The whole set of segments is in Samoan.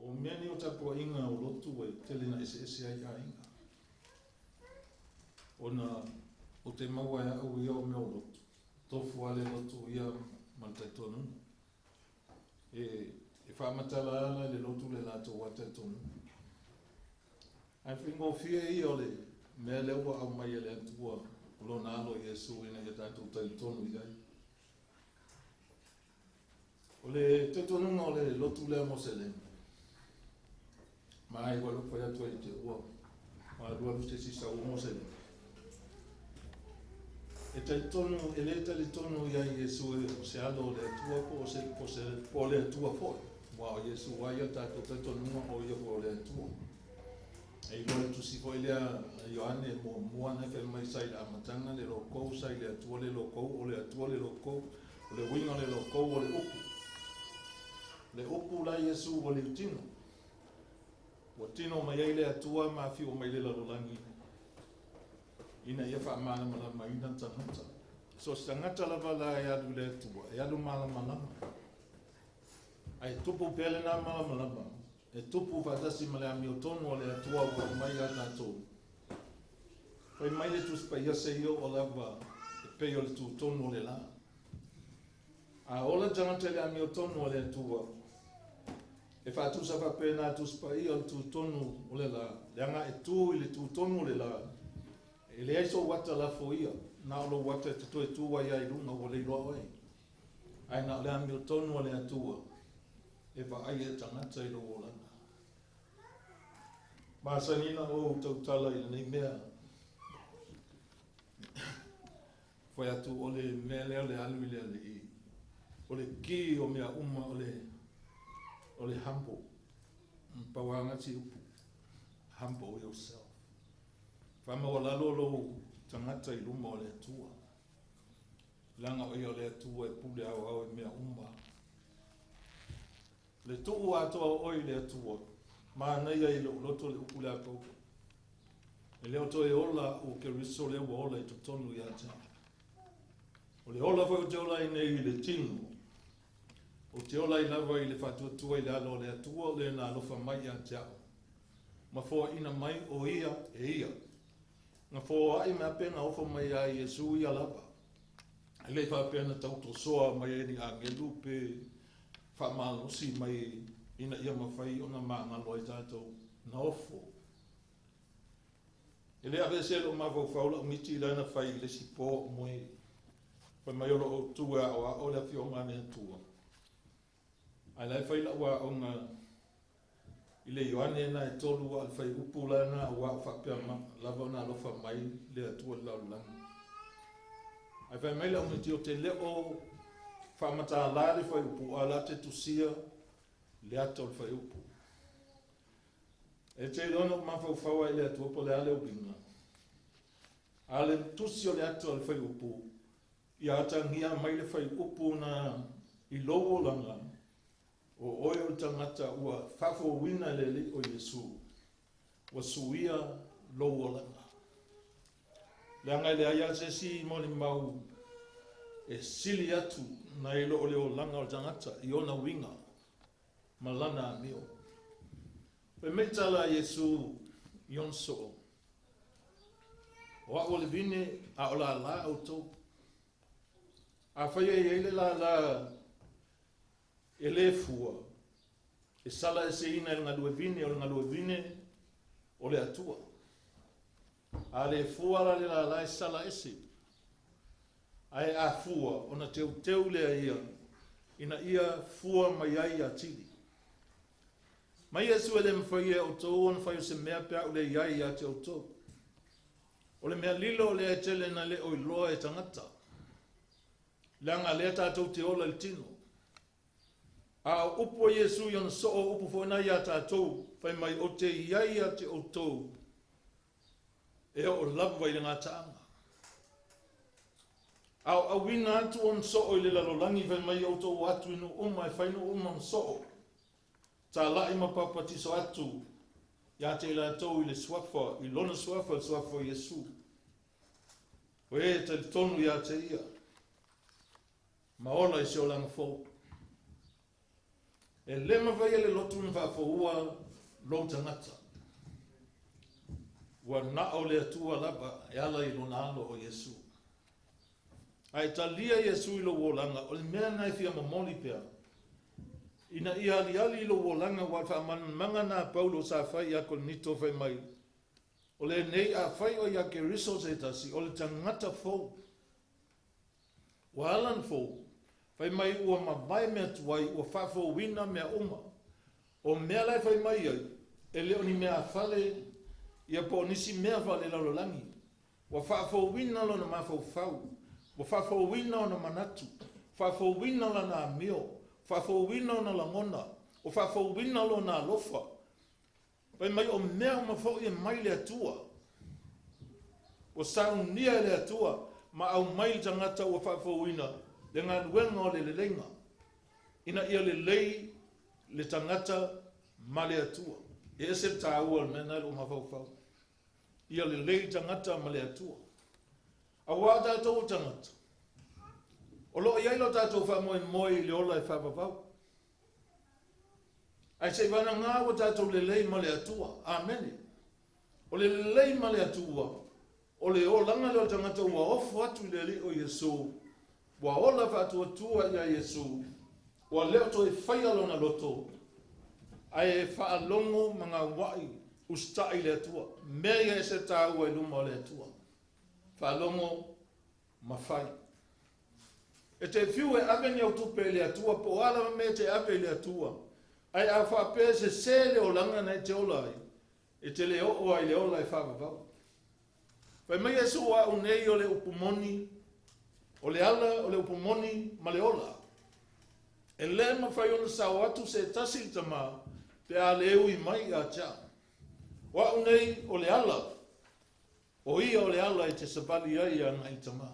O mea nei o tapuaiga o lotu e tele na eseese ai aiga. Ona ou te maua e au ia o mea o lotu, tofu lava le lotu ia ma le talitonuga. E, e faamatala ala i le lotu le latou lava talitonuga. Ae faigofie ia o le mea lea ua aumai e le Atua o Lona Alo Iesu ina ia tatou talitonu i ai. O le talitonuga o le lotu lea Moselema, ma ai ua lou fai atu ai te ua alualu se isi sau Moselema. E talitonu, e le talitonu ia Iesu o se alo o le Atua po o se, po se, po o le Atua foi. Aua o Iesu lava ia le tatou talitonuga o ia foi o le Atua. E iloa le tusi foi lea a Ioane muamua na fai mai sa i le amataga le lokou, sa i le Atua le lokou, o le Atua le lokou, o le uiga o le lokou o le upu. Le upu la Iesu ua liutino. Ua tino mai ai le Atua ma afio mai le lalolagi ina ia faamalamalamaina tagata. So o se tagata lava la e alu i le Atua, e alu malamalama. Ae tupu pea lena malamalama, e tupu faatasi ma le amiotonu a le Atua ua aumai ia tatou. Fai mai le Tusi Paia seia oo lava e pei o le tutonu o le la. A ola le tagata i le amiotonu a le Atua, e faatusa faapena Tusi Paia o le tutonu o le la, leaga e tu i le tutonu o le la, e leai sou ata lafoia, na o lou ata e te toe tu ai lava i luga ua le iloa oe. Ae na o le amiotonu a le Atua e vaai e tagata i lou olaga. Masani na ou tautala i lenei mea. Fai atu o le mea lea o le alu i le alii, o le key o mea uma o le o le humble. Pau lava gati upu, humble yourself. Faamaualalo lou tagata i luma o le Atua. Leaga o ia o le Atua e pule aoao i mea uma. Le tuu atoa o oe i le Atua, manaia i lou loto le upu lea a Paulo. E le o toe ola au o Keriso lea ua ola i totonu ia te au. O le ola foi ou te ola ai nei i le tino, ou te ola ai lava i le faatuatua i le alo o le Atua o le na alofa mai ia te au, ma foaina mai o ia e ia. Na foai mai pe na ofo mai ia Iesu ia lava. E le faapea na tautosoa mai ai ni agelu pe faamalosi mai ina ia mafai ona magalo ai tatou. Na ofo. E le aveesea i lou mafaufau lau miti lea na fai i le isi po o moe. Fai mai o lo o tu e aoao le Afioga a le Atua. Ae la e fai lau aoga i le Ioane na e tolu a o le fuaiupu la na ua ou faapea lava ona alofa mai le Atua i le lalolagi. Ae fai mai lau miti ou te le o faamatala le fuaiupu a o la te tusia le ata o le fuaiupu. E te iloa na ou mafaufau ai i le Atua po o le a le uiga. A o le tusi o le ata o le fuaiupu ia atagia mai le fuaiupu na i lou olaga O oe o le tagata ua faafouina e le Alii o Iesu, ua suia lou olaga. Leaga e leai lava se isi molimau e sili atu nai lo o le olaga o le tagata i ona uiga ma lana amio. Fai mai tala a Iesu i ona soo, O au o le vine, a o lālā outou. Afai e i ai le lālā E le fua, e sala eseina e le galue vine o le galue vine o le Atua. A le fua la le lālā e sala ese, ae a fua ona teuteu lea ia ina ia fua mai ai atili. Mai Iesu e le mafai e outou ona fai o se mea pe a ou le i ai ia te outou. O le mea lilo lea e tele na le o iloa e tagata. Leaga lea tatou te ola i le tino. A o upu a Iesu i ona soo o upu foi na iā tatou, fai mai, Ou te iai ia te outou e oo lava i le gataaga. A o auina atu ona soo i le lalolagi, fai mai, Outou o atu i nuu uma e fai nuu uma ona soo, talai ma papatiso atu ia te i latou i le suafa, i lona suafa, le suafa o Iesu. O e talitonu ia te ia, ma ola i se olaga fou. E le mafai e le lotu ona faafoua lou tagata. Ua na o le Atua lava e ala i Lona Alo o Iesu. A e talia Iesu i lou olaga, o le mea lena e fia momoli pea, ina ia aliali i lou olaga, aua o le faamalamalamaga lena a Paulo sa fai ia Korinito fai mai, O lenei, afai o ia Keriso se tasi, o le tagata fou. Ua ala ona fou, fai mai ua mavae mea tuai, ua faafouina mea uma. O mea la e fai mai ai, e le o ni meaafale ia po o nisi mea faalelalolagi. Ua faafouina lona mafaufau, ua faafouina ona manatu, faafouina lana amio, faafouina ona lagona, ua faafouina lona alofa. Fai mai o mea uma foi e mai le Atua. Ua saunia e le Atua ma aumai le tagata ua faafouina le galuega o le leleiga, ina ia lelei le tagata ma le Atua. E ese le taua o le mea lena i lou mafaufau. Ia lelei le tagata ma le Atua. Aua o tatou o tagata, o lo o i ai lo tatou faamoemoe i le ola e faavavau. Ae se i vagana ua tatou lelei ma le Atua. Amene. O le lelei ma le Atua, o le olaga lea o le tagata ua ofo atu i le Alii o Iesu, ua ola faatuatua ia Iesu, ua le o toe faia lona loto, ae e faalogo ma gaua'i usitai i le Atua. Mea ia e ese taua i luma o le Atua. Faalogo ma fai. E te fiu e ave ni au tupe i le Atua po o a lava mea e te ave i le Atua, ae a faapea e sese le olaga na e te ola ai, e te le oo ai i le ola e faavavau. Fai mai Iesu, O au nei o le upu moni, o le ala o le upu moni ma le ola. E le mafai ona sao atu se tasi i le Tama pe a le ui mai ia te au. O au nei o le ala, O ia o le ala e te savali ai agai i Tama.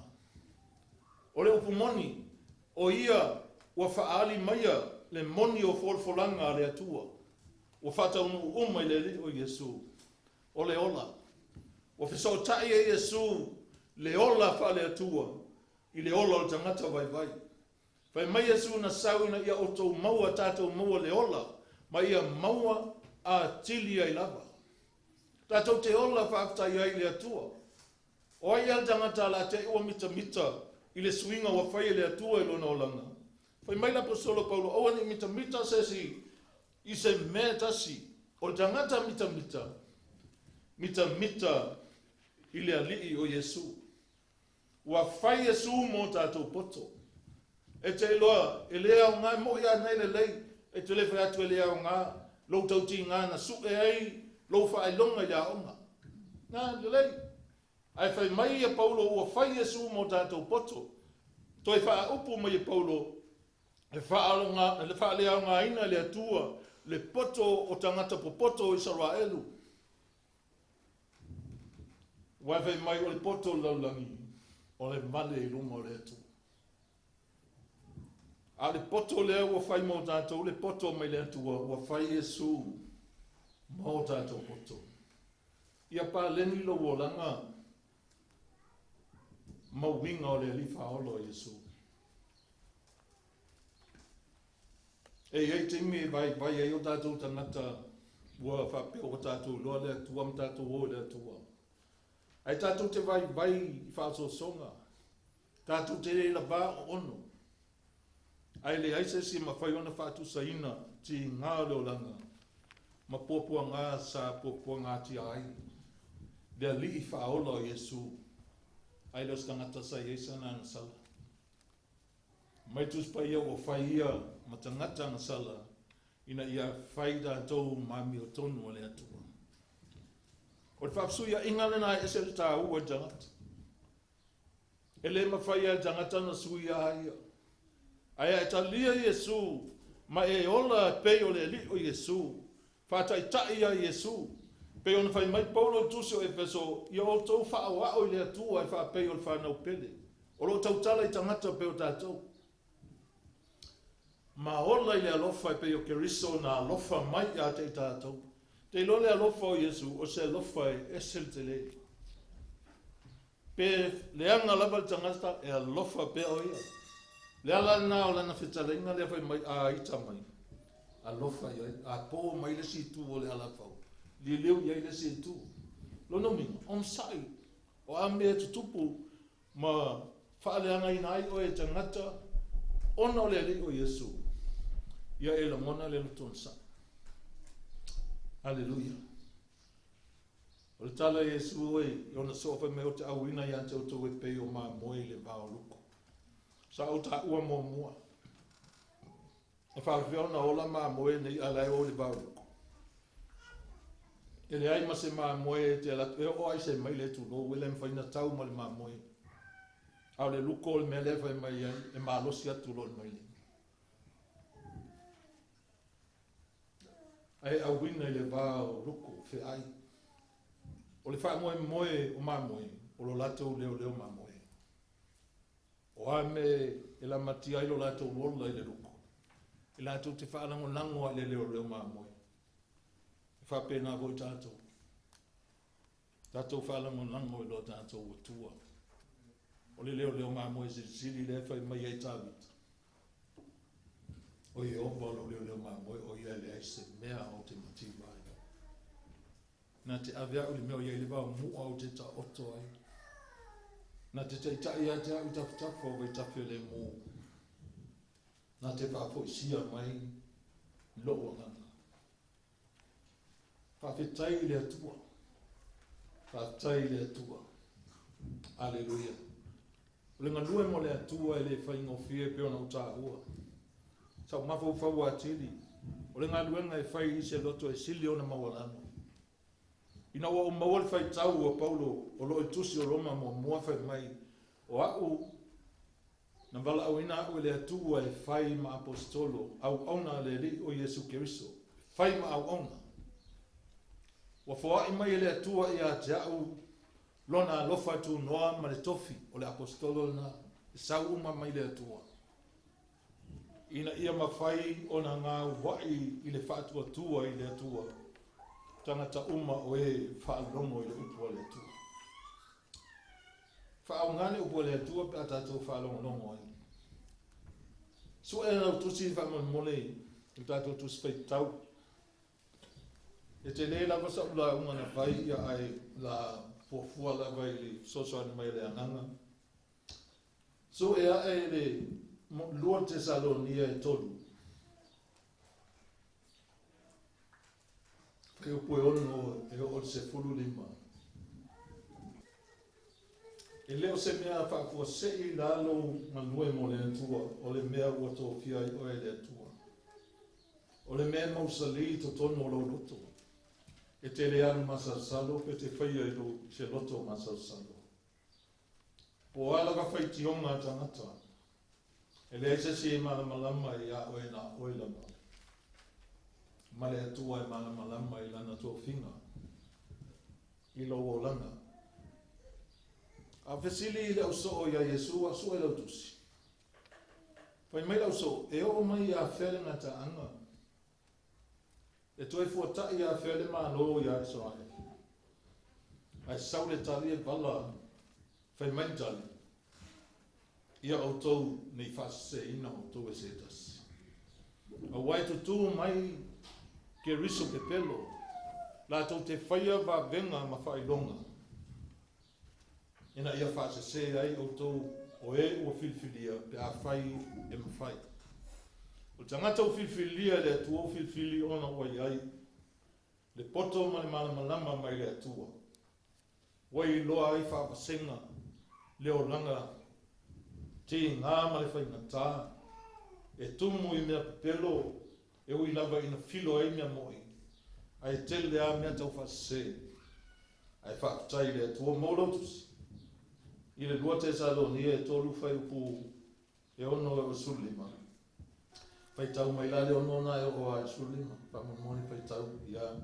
O le upu moni, o ia ua faaali maia le moni o folafolaga a le Atua, ua faataunuu uma i le Alii o Iesu. O le ola. Ua fesootai e Iesu le ola faale-Atua i le ola o le tagata vaivai. Fai mai Iesu na sau ina ia outou maua tatou maua le ola ma ia maua atili ai lava. Tatou te ola faafetai ai i le Atua. O ai ea le tagata la te i ua mitamita i le suiga ua fai e le Atua i lona olaga? Fai mai le Aposetolo Paulo, Aua ne i mitamita se isi i se mea e tasi. O le tagata mitamita, mitamita i le Alii o Iesu. Ua fai Iesu mo tatou poto. E te iloa, e le aoga, e moʻi a nei lelei, e te le fai atu e le aoga lou tautiga na suʻe ai lou faailoga i le aoga. Na, lelei. Ae fai mai ia Paulo ua fai Iesu mo tatou poto. Toe faaupu mai e Paulo, e faaleaogaina e le Atua le poto o tagata popoto o Isaraelu. Aua e fai mai o le poto o le lalolagi, o le vale i luma o le Atua. A o le poto lea ua fai mo tatou, le poto mai le Atua, ua fai Iesu mo tatou poto. Ia paleni lou olaga ma uiga o le Alii Faaola o Iesu. E i ai taimi e vaivai ai o tatou tagata ua faapea ua tatou iloa le Atua ma tatou o i le Atua. Ae tatou te vaivai i faaosoosoga, tatou te le lavā oono, ae leai se isi e mafai ona faatusaina tiga o le olaga ma puapuaga sa puapuagatia ai le Alii Faaola o Iesu, ae le o se tagata sa i ai sana agasala. Mai Tusi Paia ua fai ia ma tagata agasala ina ia fai tatou ma amiotonu a le Atua. O le faafesuiaiga lena e ese le taua i le tagata. E le mafai e le tagata ona suia a ia. Ae a e talia Iesu ma e ola e pei o le Alii o Iesu, faataitai ia Iesu, pei ona fai mai Paulo i le Tusi o Efeso, ia outou faaoao i le Atua e faapei o le fanau pele, o lo o tautala i tagata pei o tatou. Ma ola i le alofa e pei o Keriso na alofa mai ia te i tatou. Te iloa le alofa o Iesu, o se alofa e ese le tele. Pe leaga lava le tagata, e alofa pea o ia. Le ala lena o lana fetalaiga lea fai mai, a ita mai. Alofa i ai. A po mai le isi itu o le alafau, liliu i ai le isi itu. Lona uiga, onosai, o a mea e tutupu ma faaleagaina ai oe e tagata ona o le Alii o Iesu, ia e lagona le loto onosai. Aleluia. O le tala a Iesu e i ona soo fai mai o te auina ia te outou e pei o mamoe i le vao luko. Sa ou taua muamua. E faapefea ona ola mamoe nei a la e o i le vao luko. E leai ma se mamoe e te alu atu e oo lava i se maile tulou e le mafai ona tau ma le mamoe. A o le luko o le mea lea e fai mai ai e malosi atu loa i le maile. Ae auina i le va o luko feai. O le faamoemoe o mamoe, o lo latou leoleo mamoe. O a mea e lamatia ai lo latou ola i le luko, e latou te faalagolago lava i le leoleo mamoe. E faapena foi tatou. Tatou faalagolago i lo tatou Atua. O le leoleo mamoe silisili lea e fai mai ai Tavita. O Ieova o lou leoleo mamoe, o ia e leai se mea ou te mativa ai. Na te ave au i le mea o i ai le vaomua ou te taoto ai. Na te taitai ia te au i tafatafa o vaitafe o lemu. Na te faafoisia mai lou agaga. Faafetai i le Atua. Faafetai i le Atua. Aleluia. O le galue mo le Atua e le faigofie pei ona ou taua. Sa ou mafaufau atili, o le galuega e fai i se loto e sili ona maualalo. Ina ua ou maua le faitau a Paulo o lo o i Tusi o Roma muamua fai mai, O au, na valaauina au e le Atua e fai ma Aposetolo, auauna a le Alii o Iesu Keriso, e fai ma auauna. Ua foai mai e le Atua ia te au Lona alofa tunoa ma le tofi o le Aposetolo lena, e sau uma mai le Atua, ina ia mafai ona gauai i le faatuatua i le Atua, tagata uma o e faalogo i le upu a le Atua. Faaaoga le upu a le Atua pe a tatou faalogologo ai. Sue lau tusi faamolemole i le tatou tusi faitau. E tele lava sa'u lauga na fai ia ae la fuafua lava i le fesoasoani mai a le Agaga. Sue a'e le 2 Tesalonia e 3. Fuaiupu e 6 e oo i le 15. E le o se mea faafuasei la lou galue mo le Atua, o le mea ua tofia ai oe e le Atua. O le mea e mausali i totonu o lou loto, e te le alu masalosalo pe te faia i lou i se loto masalosalo. Po o a lava faitioga a tagata, e leai se isi e malamalama iā oe na oe lava, ma le Atua e malamalama i Lana tofiga i lou olaga. A fesili i le ausoo iā Iesu, a sue lau tusi. Fai mai le ausoo, E oo mai ia afea le gataaga? E toe fuataʻi ia afea le Malo iā Isaraele? Ae sau le tali e vala, fai mai le tali, Ia outou ne i faaseseina outou e se tasi. Aua e tutū mai Keriso pepelo, latou te faia vavega ma faailoga, ina ia faasese ai outou o e ua filifilia pe afai e mafai. O le tagata ua filifilia e le Atua ua filifili ona ua i ai le poto ma le malamalama mai le Atua, ua iloa ai faavasega le olaga tiga ma le faigata, e tumu i mea pepelo e ui lava ina filo ai mea moʻi, ae tele lava mea taufaasese. Ae faafetai i le Atua mo lau tusi. I le 2 Tesalonia e 3 fuaiupu e 6 e oo i le 15. Faitau mai la le 6 na e oo lava i le 15. Faamolemole faitau ia.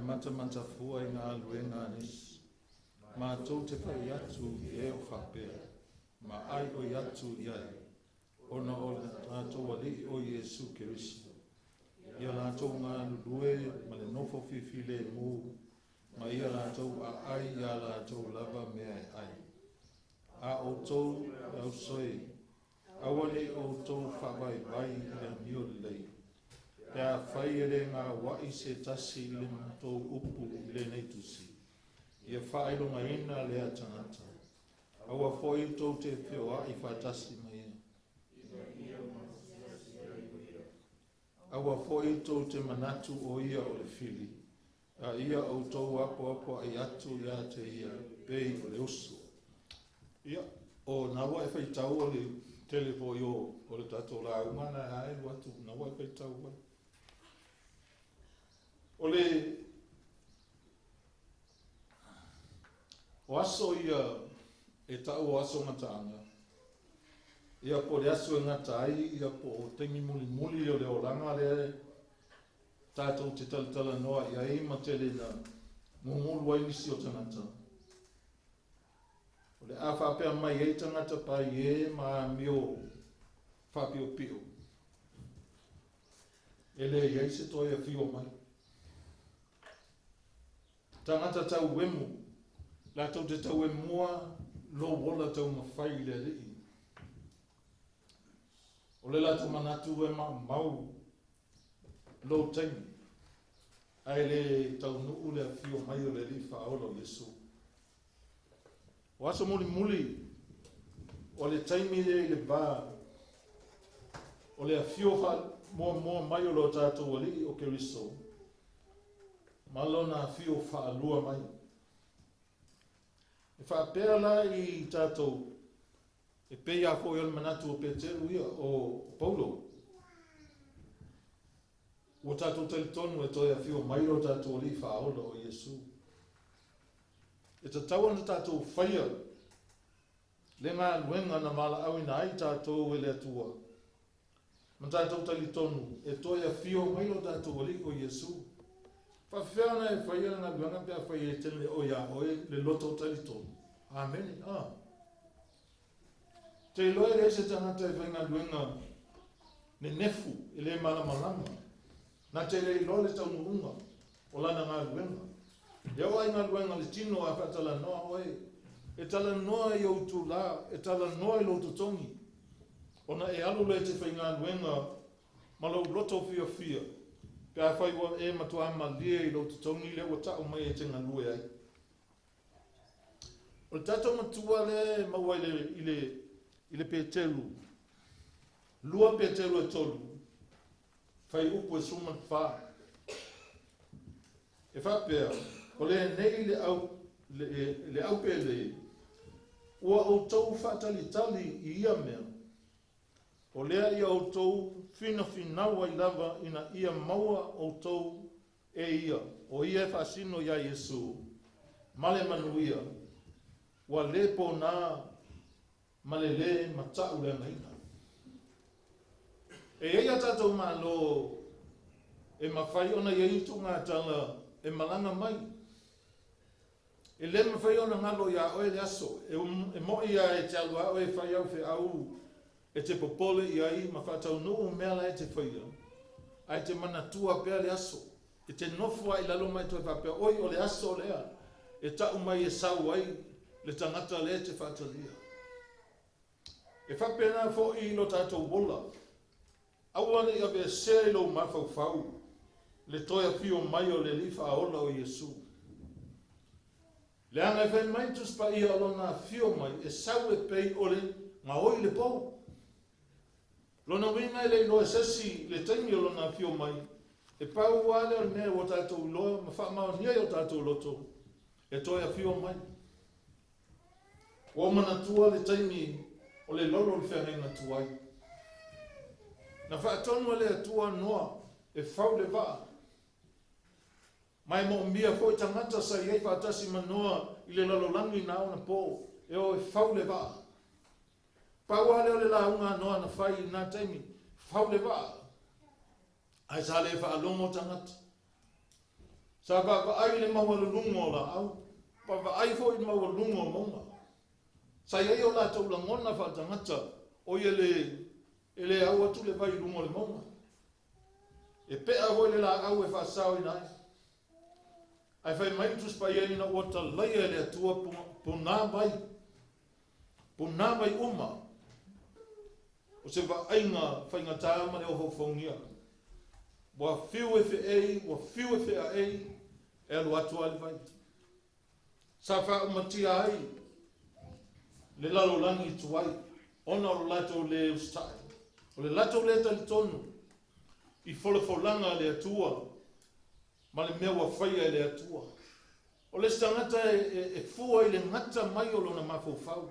matamata fua i galuega a nisi. Matou te pai atu i e o faapea, ma aioi atu i ai, ona o le tatou Alii o Iesu Keriso. Ia latou galulue ma le nofo fifilemu, ma ia latou aai iā latou lava mea e ai. A outou e uso e, aua ne i outou faavaivai i le amio lelei, pe afai e le gaua'i se tasi i le matou upu i lenei tusi, ia faailogaina lea tagata. Aua foi tou te feoa'i faatasi ma ia. Aua foi tou te manatu o ia o le fili, a ia outou apoapoa'i atu iā te ia pei o le uso. Ia, o na ua e faitau o le tele foi o o le tatou lauga na e alu atu, na ua e faitau ai. O le o aso ia e ta'u o aso gataaga, ia po o le aso e gata ai, ia po o taimi mulimuli o le olaga lea tatou te talatalanoa i ai ma tele na gugulu ai nisi o tagata. O le a faapea mai ai tagata paie ma amio faapiopio, e le i ai se toe afio mai. Tagata tauemu, latou te tauemua lou ola taumafai i le Alii. O le latou manatu e maumau lou taimi, ae le taunuu le afio mai o le Alii Faaola o Iesu. O aso mulimuli o le taimi lea i le va o le afio faamuamua mai o lo tatou Alii o Keriso ma lona afio faalua mai. E faapea la i tatou, e pei lava foi o le manatu o Peteru ia, o Paulo, ua tatou talitonu e toe afio mai lo tatou Alii Faaola o Iesu. E tatau ona tatou faia le galuega na valaauina ai tatou e le Atua, ma tatou talitonu e toe afio mai lo tatou Alii o Iesu. Faafefea ona e faia le galuega pe afai e te le o iā oe le loto talitonu? Amene. Ah. Te iloa e leai se tagata e faigaluega nenefu e le malamalama, na te le iloa le taunuuga o lana galuega. E oo lava i galuega a le tino a faatalanoa oe, e talanoa i ou itulā, e talanoa i lou totogi, ona e alu lea e te faigaluega ma lou loto fiafia, pe afai ua e matuā malie i lou totogi lea ua ta'u mai e te galue ai. O le tatou matua lea e maua i le, i le, i le Peteru, 2 Peteru e 3, fuaiupu e 14. E faapea, o lenei le au, le, le aupele, ua outou faatalitali i ia mea, o lea ia outou finafinau ai lava ina ia maua outou e ia, o ia e faasino iā Iesu, ma le manuia, ua le pōnā ma le lē mata'u leagaina. E i ai a tatou Malo e mafai ona i ai itugatala e malaga mai. E le mafai ona galo iā oe le aso, e mo'i a e te alu a oe e fai au feau e te popole i ai ma faataunuu mea la e te faia, ae te manatua pea le aso. E te nofo a i lalo ma e toe faapea, Oi, o le aso lea e ta'u mai e sau ai le tagata lea e te faatalia. E faapena fo'i i lo tatou ola, aua ne i aveesea i lou mafaufau le toe afio mai o le Alii Faaola o Iesu. Leaga e fai mai le Tusi Paia o Lona afio mai e sau e pei o le gaoi le po. Lona uiga e le iloa e sesi le taimi o Lona afio mai, e pau lava lea o le mea ua tatou iloa ma faamaonia i o tatou loto e toe afio mai. Ua ou manatua le taimi o le lolo o le feagaiga tuai. Na faatonu e le Atua Noa e fau le vaa. Ma e moomia foi tagata sa i ai faatasi ma Noa i le lalolagi na ona po e o e fau le vaa. Pau lava lea o le lauga a Noa na fai i lena taimi, fau le vaa. Ae sa le faalogo tagata. Sa vaavaai i le maualuluga o laau, vaavaai foi i le maualuluga o mauga. Sa i ai o latou lagona faaletagata, oi e le, e le au atu le vai i luga o le mauga. E pea foi le laau e faasaoina ai. Ae fai mai le Tusi Paia ina ua talaia e le Atua puna vai, puna vai uma, o se vaaiga faigata ma le ofoofogia. Ua fiu e feei, ua fiu e feaei, e alu atu lava le vai. Sa faaumatia ai le lalolagi tuai ona o le latou lē usitai, o le latou lē talitonu i folafolaga a le Atua ma le mea ua faia e le Atua. O le isi tagata e fua i le gata mai o lona mafaufau.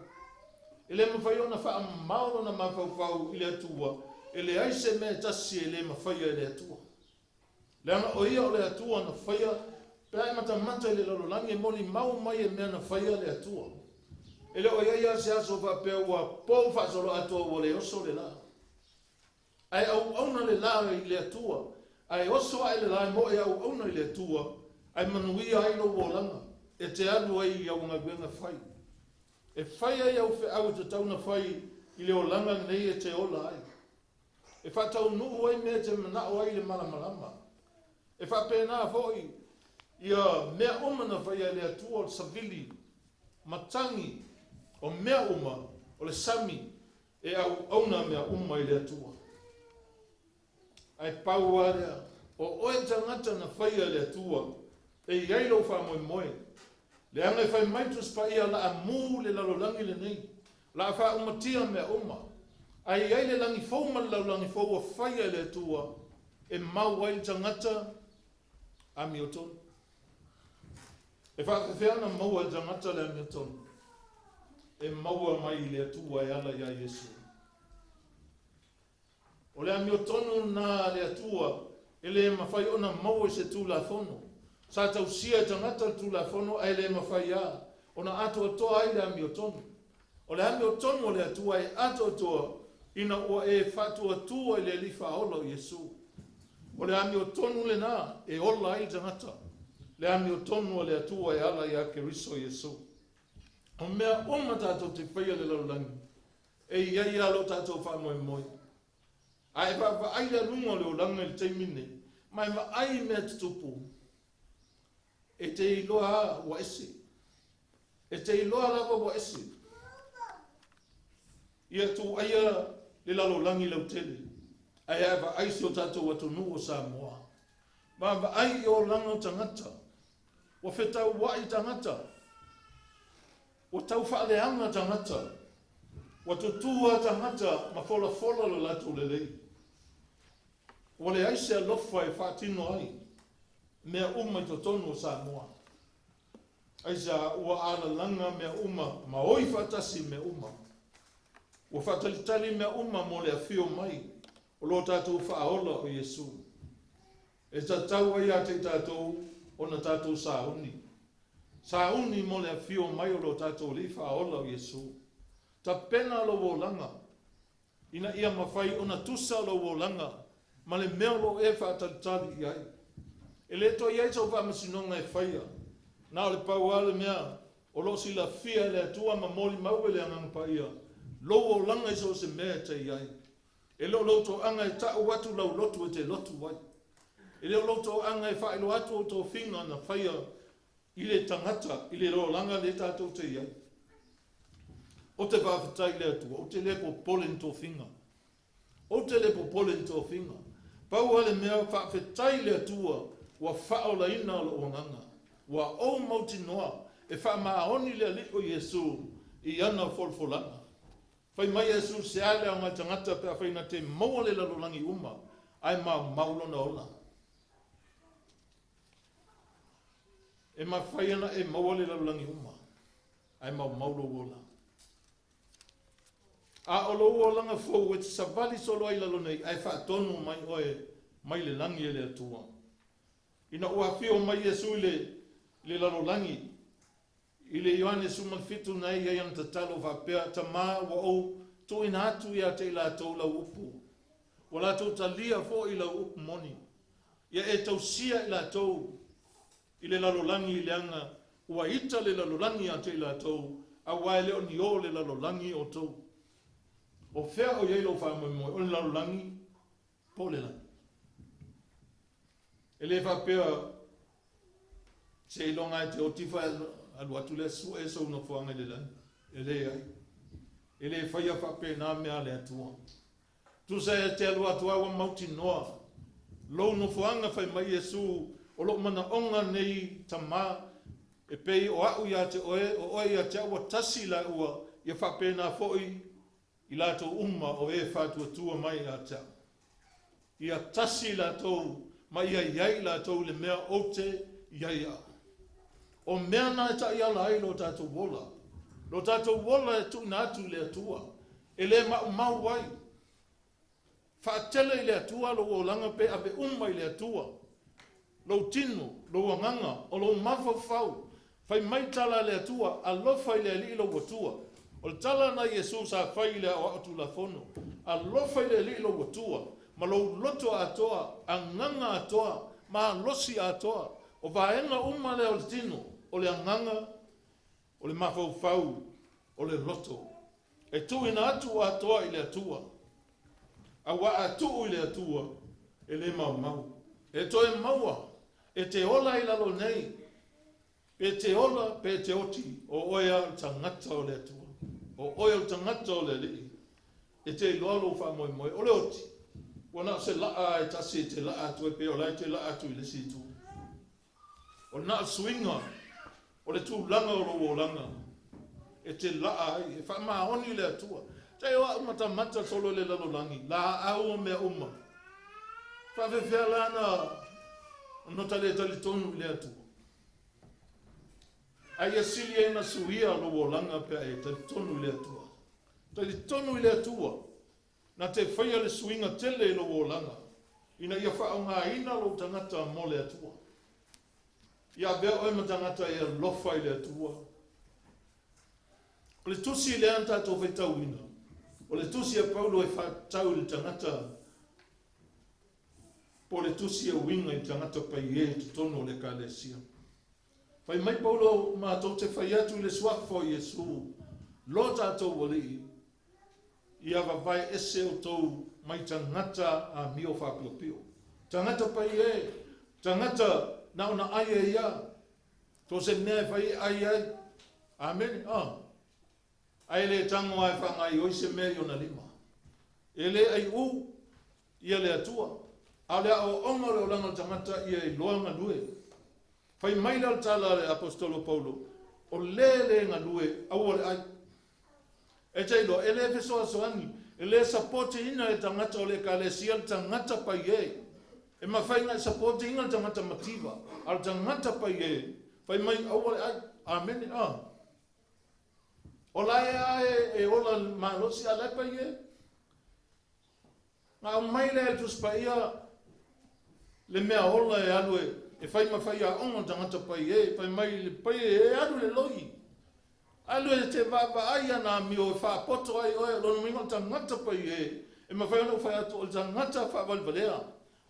E le mafai ona faamamao lona mafaufau i le Atua, e leai se mea e tasi e le mafaia e le Atua. Leaga o Ia o le Atua na faia, pe a e matamata i le lalolagi e molimau mai e mea na faia le Atua. E le o i ai lava se aso faapea ua pou faasoloatoa ua le oso le la. Ae auauna le la i le Atua, ae oso ae le la e moe auauna i le Atua, ae manuia ai lou olaga, e te alu ai i au galuega fai. E fai ai au feau e tatau ona fai i le olaga lenei e te ola ai. E faataunuu ai mea e te manao ai i le malamalama. E faapena foi ia mea uma na faia e le Atua o le savili, matagi, o mea uma, o le sami, e auauna mea uma i le Atua. Ae pau lava lea, o oe tagata na faia e le Atua, e i ai lou faamoemoe. Leaga e fai mai le Tusi Paia, o le a mu le lalolagi lenei, o le a faaumatia mea uma. Ae i ai le lagi fou ma le lalolagi fou ua faia e le Atua, e mau ai le tagata amiotonu. E faapefea ona maua e le tagata le amiotonu? E maua mai i le Atua e ala iā Iesu. O le amiotonu lena a le Atua e le mafai ona maua i se Tulafono. Sa tausia e tagata le Tulafono ae le mafai lava ona atoatoa ai le amiotonu. O le amiotonu a le Atua e atoatoa ina ua e faatuatua i le Alii Faaola o Iesu. O le amiotonu lena e ola ai le tagata, le amiotonu a le Atua e ala iā Keriso Iesu. O mea uma tatou te faia i le lalolagi, e i ai lava lo tatou faamoemoe. A e vaavaai i le aluga o le olaga i le taimi lenei, ma e vaai i mea tutupu, e te iloa lava ua ese. E te iloa lava ua ese. Ia tuuaia le lalolagi lautele, ae a e vaai si o tatou atunuu o Samoa, vaavaai i olaga o tagata, ua fetauai tagata, Ua tau faaleaga tagata, ua tutū a tagata ma folafola lo latou lelei. Ua leai se alofa e faatino ai mea uma i totonu o Samoa. Aisea ua alalaga mea uma ma oi faatasi mea uma. Ua faatalitali mea uma mo le afio mai o lo tatou Faaola o Iesu. E tatau ai ia te i tatou ona tatou sauni. Sauni mo le afio mai o lo tatou Alii Faaola o Iesu. Tapena lou olaga ina ia mafai ona tusa lou olaga ma le mea o lo o e faatalitali i ai. E le toe i ai sou faamasinoga e faia, na o le pau lava le mea o lo o silafia e le Atua ma molimau e le Agaga Paia lou olaga i so o se mea e te i ai. E le o lou toaga e ta'u atu lau lotu e te lotu ai. E le o lou toaga e faailoa atu ou tofiga na faia i le tagata i le olaga lea tatou te i ai. Ou te faafetai i le Atua, ou te le popole i ni tofiga. Ou te le popole i ni tofiga. Pau lava le mea, faafetai i le Atua ua faaolaina lou agaga. Ua ou mautinoa e faamaoni le Alii o Iesu i ana folafolaga. Fai mai Iesu, Se a le aoga i tagata pe afai na te maua le lalolagi uma, ae maumau lona ola? E mafai ona e maua le lalolagi uma, ae maumau lou ola. A o lou olaga fou e te savali solo ai i lalo nei, ae faatonu mai oe mai le lagi e le Atua. Ina ua afio mai Iesu i le lalolagi, I le Ioane 17 na e i ai ana tatalo faapea, Tama, ua ou tuuina atu ia te i latou lau upu. Ua latou talia foi lau upu moni. Ia e tausia i latou. i le lalolagi leaga ua ita le lalolagi ia te i latou, auā e le o ni o le lalolagi outou. O fea o i ai lou faamoemoe, o le lalolagi po o le lagi? E le faapea seiloga e te oti faatoa alu atu lea sue sou nofoaga i le lagi. E leai. E le faia faapena mea a le Atua. Tusa e te alu atu a ua mautinoa lou nofoaga fai mai Iesu o lou manaoga nei Tama e pei o a'u ia te oe o oe ia te a'u ua tasi laua ia faapena foi i latou uma o e faatuatua mai ia te a'u ia tasi latou ma ia i ai latou i le mea ou te i ai a'u. O mea na e taiala ai lo tatou ola. Lo tatou ola e tuuina atu i le Atua, e le maumau ai. Faatele i le Atua lou olaga pe ave uma i le Atua. Lou tino, lou agaga, o lou mafaufau. Fai mai tala a le Atua, Alofa i le Alii lou Atua. O le tala na Iesu sa fai i le aoao Tulafono, Alofa i le Alii lou Atua, ma lou loto atoa, agaga atoa, malosi atoa. O vaega uma lea o le tino, o le agaga, o le mafaufau, o le loto, e tuuina atu atoa i le Atua. Aua a tuu i le Atua, e le maumau. E toe maua, e te ola i lalo nei, pe te ola, pe te oti, o oe lava o le tagata o le Atua. O oe o le tagata o le Alii. E te iloa lou faamoemoe. O le oti, ua na o se laa e tasi e te laa atu ai, pe o la e te laa atu i le isi itu. O na o suiga o le tulaga o lou olaga e te laa ai, e faamaoni le Atua. Tai o a'u matamata solo i le lalolagi, laau o mea uma. Faafefea la na ona ta le talitonu i le Atua? A ia sili ai na suia lou olaga pe a e talitonu i le Atua. Talitonu i le Atua na te faia le suiga tele i lou olaga, ina ia faaaogaina lou tagata mo le Atua. Ia avea oe ma tagata e alofa i le Atua. O le tusi lea na tatou faitauina, o le tusi a Paulo e faatatau i le tagata po o le tusi e uiga i tagata paie i totonu o le Ekalesia. Fai mai Paulo, matou te fai atu i le suafa o Iesu, lo tatou Alii, ia vavae ese outou mai tagata amio faapiopio. Tagata paie, tagata na ona ai e ia, so se mea e fai e ai ai. Amene. Ah. Ae le tago lava e faagaoioi se mea i ona lima. E le aiʻū ia le Atua, a o le aoaoga o le olaga o le tagata ia iloa galue. Fai mai lea o le tala a le Aposetolo Paulo, O le le galue, aua le ai. E te iloa, e le fesoasoani, e le sapotiina e tagata o le Ekalesia le tagata paiē. E mafai ona e sapotiina le tagata mativa, a o le tagata paiē, fai mai, aua le ai. Amene. A. O la e a e ola malosi a la e paiē. Na aumai lea e le Tusi Paia le mea ola e alu e fai ma faiaoga o tagata paiē, fai mai le paiē e alu i le loi. Alu e te vaavaai ana amio e faapoto ai oe, o lona uiga o le tagata paiē, e mafai ona ou fai atu o le tagata faavalevalea,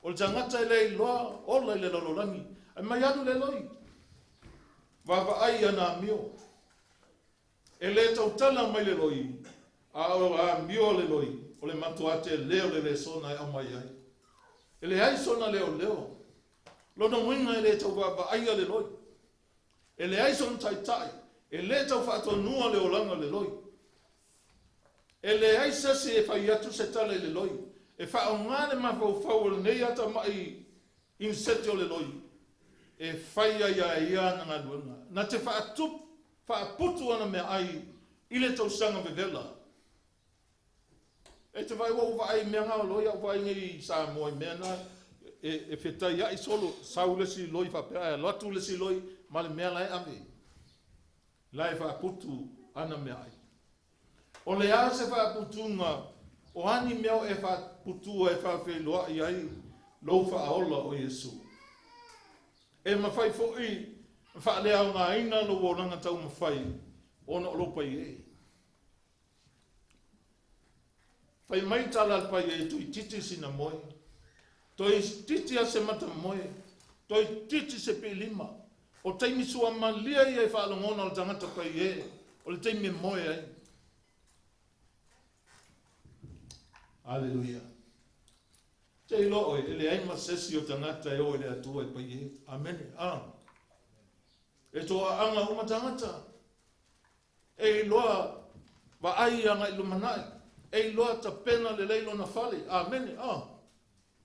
o le tagata e le iloa ola i le lalolagi, ae mai alu i le loi. Vaavaai i ana amio. E le tautala mai le loi, a o amio a le loi, o le matuā tele o le lesona e aumai ai. E leai sona leoleo. Lona uiga e le tau vaavaaia le loi. E leai sona taitai, e le tau faatonua le olaga o le loi. E leai se isi e fai atu se tala i le loi, e faaaoga le mafaufau o lenei atamai Inisete o le loi e fai ai a e ia ana galuega, na te faatupu, faaputu ana meaai i le tausaga vevela. E te vaai ua ou vaai i mea na o loi a ou vaai nei i Samoa i mea na e fetaiai solo, sau le isi loi faapea ae alu atu le isi loi ma le mea la e ave, la e faaputu ana meaai. O le a se faaputuga o a ni mea o e faaputua e faafeiloai ai lou Faaola o Iesu? E mafai foi ona faaleaogaina lou olaga taumafai ona o lou paiē. Fai mai tala a le paiē, toeitiiti sina moe, toeitiiti lava se mata moe, toeitiiti se piilima. O taimi suamalie ia i faalogona o le tagata paie, o le taimi e moe ai. Aleluia. Te iloa oe, e leai ma se isi o tagata e o i le Atua e paie. Amene. A. E toaaga uma tagata. E iloa vaai agai lumanai. E iloa tapena lelei lona fale. Amene. A.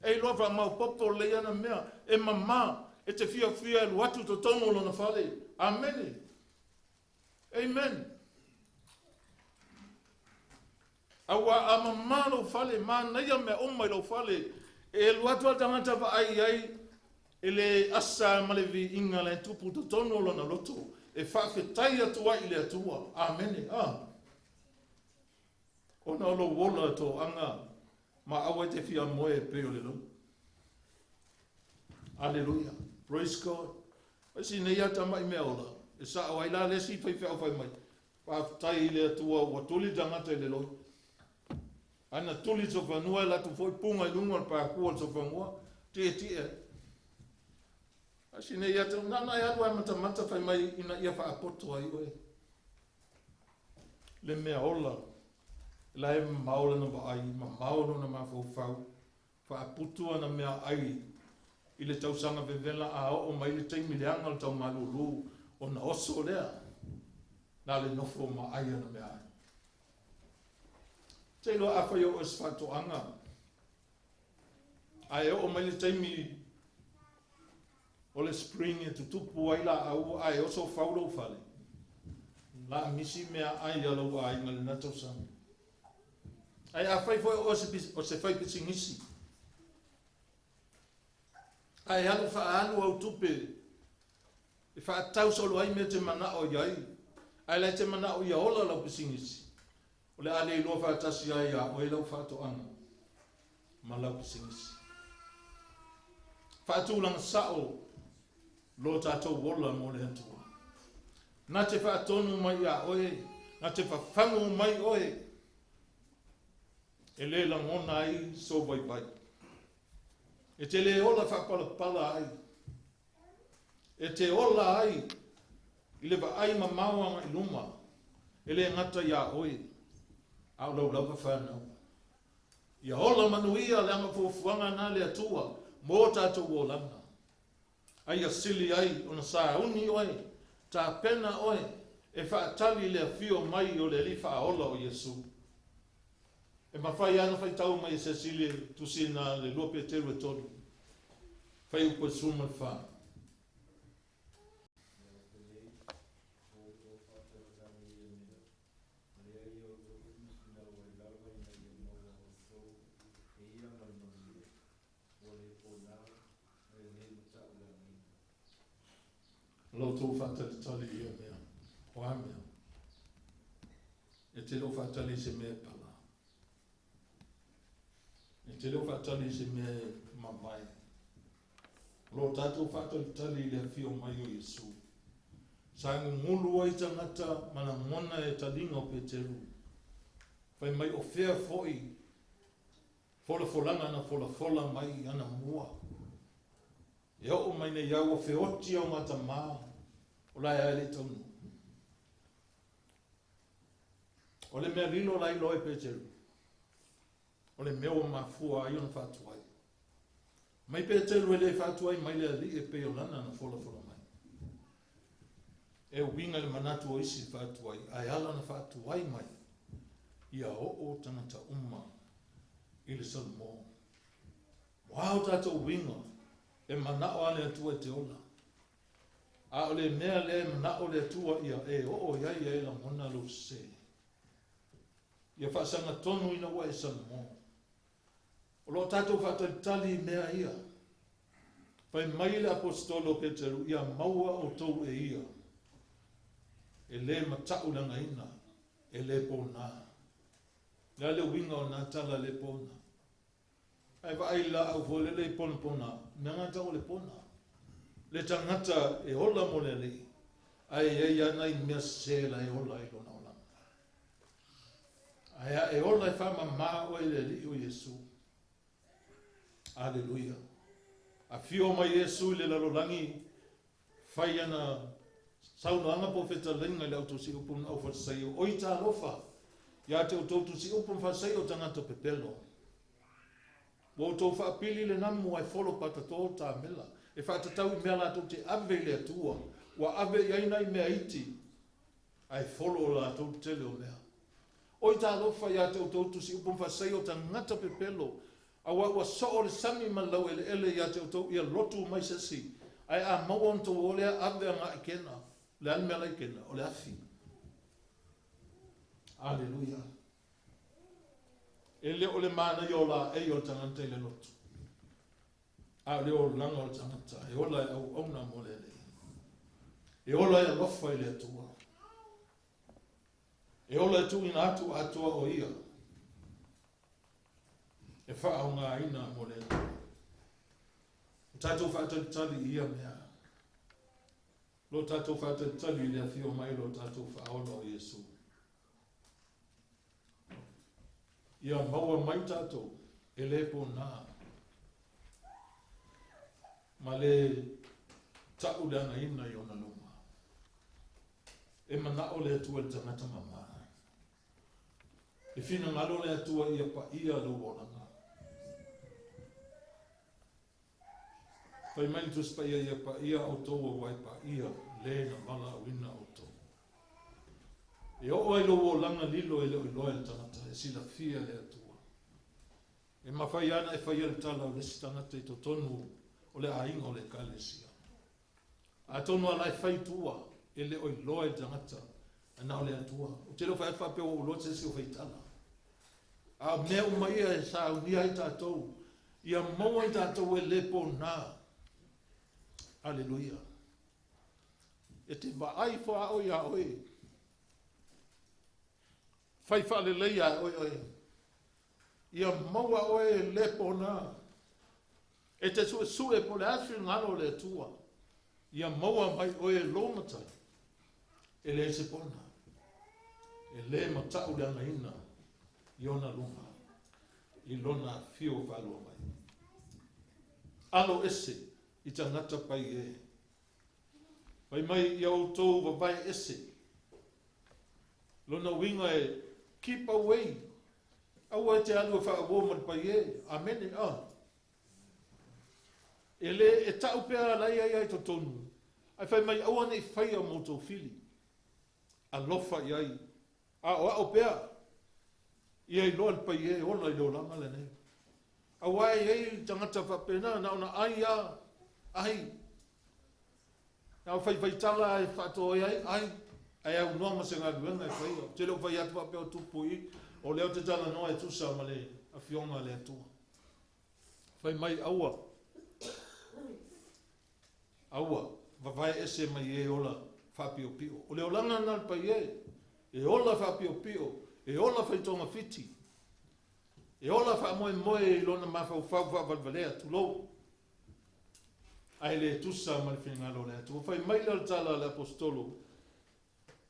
E iloa faamaopoopo lelei ana mea. E mama, e te fiafia e alu atu i totonu o lona fale. Amene. Amen. Aua a mama lou fale, manaia mea uma i lou fale, e alu atu a le tagata vaai i ai i le asa ma le viiga la e tupu i totonu o lona loto, e faafetai atu ai i le Atua. Amene. A. Ona o lou ola toaga ma aua e te fia moe e pei o le lou. Aleluia. Praise God. Isi nei a tamai mea ola, e sao ai la le isi faifeau fai mai, Faafetai i le Atua ua tuli le tagata i le loi. Ae na tuli le sofanua e latou foi puga i luga o le pākua o le sofanua, tietie ai. Ae sine ia te, na ona e alu ae matamata fai mai ina ia faapoto ai oe. Le mea ola, la e mamao lana vaai, mamao lona mafaufau, faaputu ana meaai i le tausaga vevela a oo mai le taimi leaga o le taumalūlū ona oso lea na le nofo ma ai ana meaai. Seiloa afai o oe se faatoaga ae oo mai le taimi o le spring e tutupu ai laau ae oso fau lou fale, la misi meaai a lou aiga i lena tausaga. Ae afai foi o oe o se faipisinisi, ae alu faaalu au tupe e faatau solo ai mea e te manao i ai, ae la e te manao ia ola lau pisinisi, o le a le iloa faatasi ai iā oe lau faatoaga ma lau pisinisi. Faatulaga sao lo tatou ola mo le Atua. Na te faatonu mai iā oe, na te fafagu mai oe, e le lagona ai sou vaivai. E te le ola faapalapala ai. E te ola ai i le vaai mamao agai luma, e le gata iā oe, a o lau lava fanau. Ia ola manuia leaga o fuafuaga na a le Atua mo tatou olaga. A ia sili ai ona sauni oe, tapena oe e faatali i le afio mai o le Alii Faaola o Iesu. E mafai lava ona faitau mai e se isi le tusi na le 2 Peteru e 3, fuaiupu e 14. La outou faatalitali i ia mea, o a mea? E te le o faatali i se mea e pala. E te le o faatali i se mea e mavae. O lo tatou faatalitali i le afio mai o Iesu. Sa gugulu ai tagata ma lagona e taliga o Peteru. Fai mai o fea foi folafolaga na folafola mai ana mua. E oo mai nei au ua feoti au matamā o la e ae le i taunuu. O le mea lilo la iloa e Peteru, o le mea ua mafua ai ona faatuai. Mai Peteru e le faatuai mai le Alii e pei o lana na folafola mai. E uiga i le manatu o isi faatuai, ae ala ona faatuai mai ia oo tagata uma i le Salomõ. Ua o tatou uiga e manao a le Atua e te ola. A o le mea lea e manao le Atua ia e oo i ai ia e lagona lou sese. Ia faasagatonu ina ua e Salomõ. O lo o tatou faatalitali i mea ia. Fai mai le Aposetolo o Peteru, Ia maua outou e ia, e le mataulagaina, e le pona. O le a le uiga o na tala le pona? Ae vaai i le laau foi lele i ponapona, mea na tau o le pona. Le tagata e ola mo le Alii, ae i ai lava nai mea sese la e ola ai lona olaga. Ae a e ola e faamama oe i le Alii o Iesu. Aleluia. Afio mai Iesu i le lalolagi, Fai ana saunoaga po o fetalaiga i le au tusiupu ma au Falisaio, Oi talofa ia te outou tusiupu ma Falisaio o tagata pepelo! Ua outou faapili le namu ae folo patato tamela, e faatatau i mea latou te ave i le Atua, ua ave i ai nai mea iti, ae folo latou le tele o mea. Oi talofa ia te outou tusiupu ma Falisaio o tagata pepelo! Aua ua soo le sami ma le laueleele ia te outou ia lotu mai se isi, ae a maua ona outou o lea ave agai kena. O le a le mea la i kena? O le afi. Aleluia. E le o le manaia o laei o le tagata i le lotu, a o le olaga o le tagata e ola e auauna mo le Alii. E ola e alofa i le Atua. E ola e tuuina atu atoa o ia e faaaogaina mo le Atua. O tatou faatalitali i ia mea. Lo tatou faatalitali i le afio mai o lo tatou Faaola o Iesu. Ia maua mai tatou e le pona ma le ta'u leagaina i ona luma. E mana'o le Atua i le tagata mama. E finagalo le Atua ia paia lou olaga. Fai mai le Tusi Paia ia paia outou aua e paia le na valaauina outou. E oo ai lou olaga lilo e le o iloa e le tagata, e silafia e le Atua. E mafai lava ona e faia le tala o le isi tagata i totonu o le aiga o le Ekalesia. Atonu a la e fai i tua, e le o iloa e le tagata, ae na o le Atua. Ou te le o fai atu faapea ua ou iloa se isi o faitala. A o mea uma ia e saunia ai tatou, ia maua i tatou e le pona. Aleluia. E te vaai foaao iā oe. Fai faaleleia e oe oe. Ia maua oe e le pona. E te suesue po o le a le finagalo o le Atua, ia maua mai oe e lou Matai, e leai se pona, e le matau leagaina i ona luma, i lona afio faalua mai. Alo ese i tagata pai e. Fai mai ia outou vavae ese. Lona uiga e keep away. Aua e te alu e faauo ma le paiē. Amene. A. E le e ta'u pea la ia ia i totonu, ae fai mai aua ne i faia ma outou fili. Alofa i ai. Aoao pea. Ia iloa le paiē ola i le olaga lenei. Aua e i ai tagata faapena, na ona ai lava, ai. Na o faifaitala e faatoea ai, ai, ae aunoa ma se galuega e faia. Ou te le o fai atu faapea o tupu i i, o lea ou te talanoa e tusa ma le Afioga a le Atua. Fai mai, aua, aua, vavae ese mai e ola faapiopio. O le olaga lena o le paiē, e ola faapiopio, e ola faitogafiti, e ola faamoemoe i lona mafaufau faavalevalea, tulou. Ae le tusa ma le finagalo o le Atua. Fai mai lea o le tala a le Aposetolo,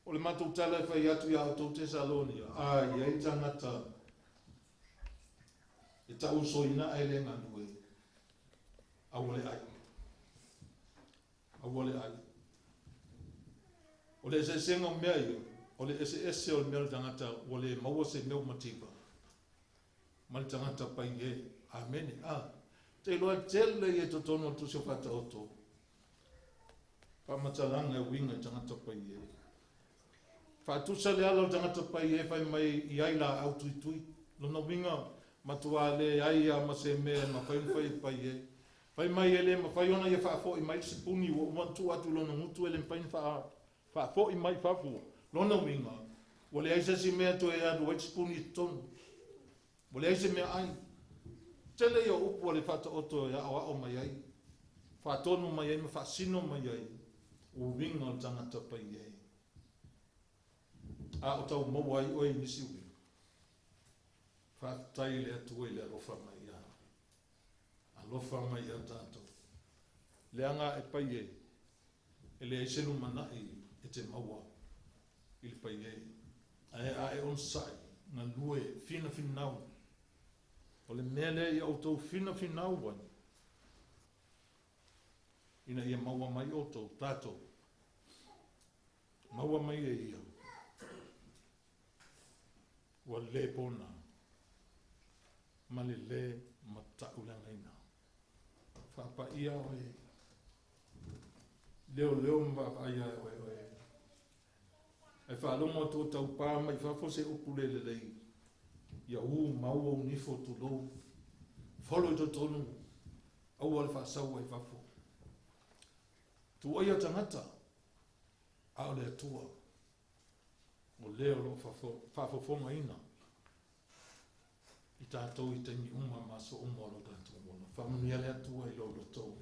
O le matou tala e fai atu iā outou Tesalonia, a i ai tagata e tauusoina ae le galue, aua le ai. Aua le ai. O le eseesega o mea ia, o le eseese o le mea o le tagata ua le maua se mea ua mativa, ma le tagata paiē. Amene. A. Te iloa e tele ia i totonu o le Tusi o Faataoto, faamatalaga e uiga i tagata paiē. Faatusa le ala o le tagata paiē fai mai i ai laau tuitui. Lona uiga, matuā leai a ma se mea e mafai ona fai e le paiē. Fai mai e le mafai ona ia faafoi mai le sipuni ua uma ona tuu atu i lona gutu e le mafai ona faafoi mai i fafo. Lona uiga, ua leai se isi mea e toe alu ai le sipuni i totonu. Ua leai se meaai. Tele ia o upu a le Faataoto e aoao mai ai, faatonu mai ai ma faasino mai ai uiga o le tagata paiē. A o tau maua ai oe i nisi uiga. Faafetai i le Atua i le alofa mai ia alofa mai ia tatou. Leaga e paiē, e leai se lumanai e te maua i le paiē. Ae a e onosai, galue, finafinau. O le mea lea ia outou finafinau ai. ina ia maua mai outou, tatou, maua mai e ia, ua le pona ma le lē matauleagaina. Faapaia oe, leoleo ma vaavaai ia oe oe. Ae faalogo atu o taupā mai fafo se upu le lelei, ia ū mau ou nifo tulou, folo i totonu, aua le faasaua i fafo. Tuuaia tagata, a o le Atua, o le o lo o faafofogaina i tatou i taimi uma ma aso uma o lo tatou ola. Faamanuia le Atua i lo outou.